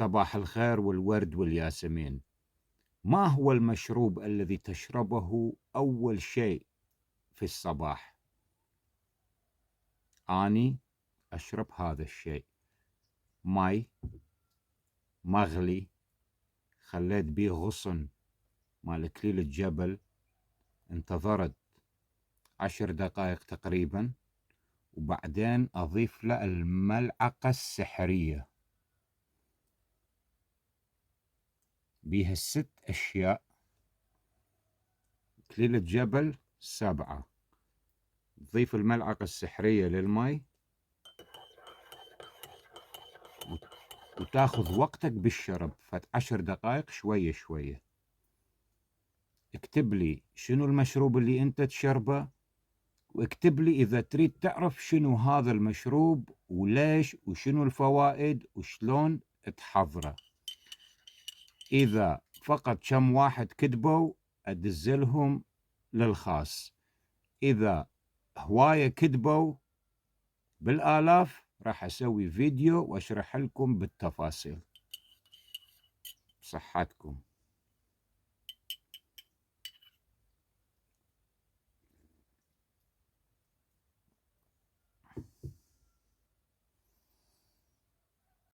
صباح الخير والورد والياسمين. ما هو المشروب الذي تشربه أول شيء في الصباح؟ أني أشرب هذا الشيء: ماي مغلي، خليت بيه غصن مال إكليل الجبل، انتظرت 10 دقائق تقريبا، وبعدين أضيف له الملعقة السحرية بيها 6 أشياء. إكليل الجبل 7، تضيف الملعقة السحرية للماء وتاخذ وقتك بالشرب، فت 10 دقائق شوية شوية. اكتب لي شنو المشروب اللي انت تشربه، واكتب لي اذا تريد تعرف شنو هذا المشروب وليش وشنو الفوائد وشلون تحضره. اذا فقط كم واحد كتبوا ادزلهم للخاص، اذا هواية كتبوا بالالاف راح اسوي فيديو واشرح لكم بالتفاصيل. صحتكم.